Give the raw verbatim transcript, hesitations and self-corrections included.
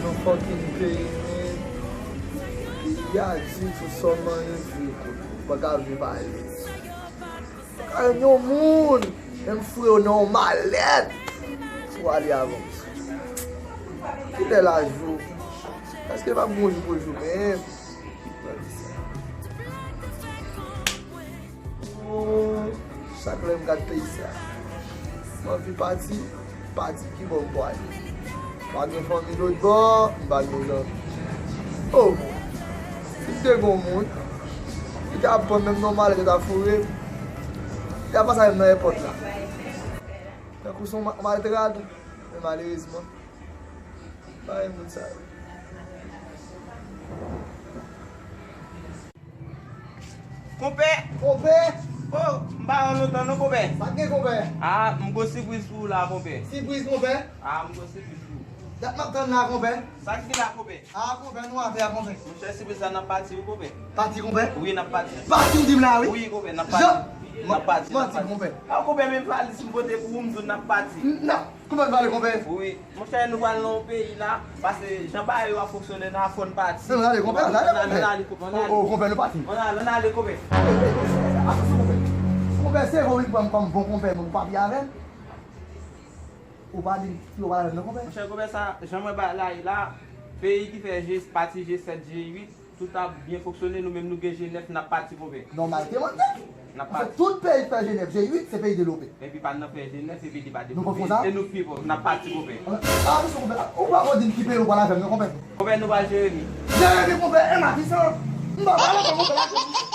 Nan fucking peyi, men. Peyi a di sou sòlman yon di kout. Ou pa ka vle pale. Ou pa ka jwenn yon moun. Menm fre w nan yon malèt. Si w ale avè w. Kilè laj ou? Èske l p ap gon jou pou l jou menm? Oh, chak lè m gad peyi sa, m anvi pati, pati ki bò m pwale. M pa gen fanmi lòt bò, m pa gen zanmi. Oh, si m te gen yon moun, li ta pran menm nan malèt, li ta foure m, li ta pase avè m nan èpòt la. Tankou se yon ma-, maltrad, men malerezman, pa gen moun sa yo. Konpè! Konpè! Oh, m pa wè w lontan non, konpè. Sa k gen, konpè? Ah, m gon sipriz pou ou la, konpè. Sipriz, konpè? Ah, m gon sipriz pou ou. Dat m ap tann la, konpè. Sa k gen la, konpè? Ah, konpè, nou afè a, konpè. Monchè, sipriz la, n ap pati, wi, konpè. Pati, konpè? Wi, n ap pati. Pati, ou di m la, wi. Wi, konpè, n ap pati. Jan? N ap pati, n ap pati. Manti, konpè. Ah, konpè, menm valiz m pote pou ou, m di w n ap pati. N-, n ap, konpè, n ale, konpè. Wi. Monchè, nou pral nan yon peyi la, paske jan bagay yo ap fonksyone la, fò n pati. Non, n ale, konpè, n ale, konpè. N ale, konpè, n ale. Oh, oh, konpè, nou pati. Ann ale, ann ale, konpè. Atansyon, konpè. Konpè, se vre, wi, pran m kòm bon konpè, men ou pa vle avè m. Ou pa di m, ou pa avè m, non, konpè. Monchè, konpè, sa, jan mwen bay la, e la, peyi ki fè G, pati G sèt, G uit, tout ap byen fonksyone, nou menm nou gen G nèf, n ap pati, konpè. Nòmal, te mande. N ap pati. Tout peyi k fè G nèf, G uit, se peyi devlope. Epi pa n nan fè G nèf, epi li pa devlope. Nou konn konsa? E nou k pi pòv, n ap pati, konpè. Ah, misye, konpè, ou pa konn di m ki peyi ou pral avè m, non, konpè. Konpè, nou pral Jeremi. Jeremi, konpè, e makisan. M pa pale, konpè, konpè.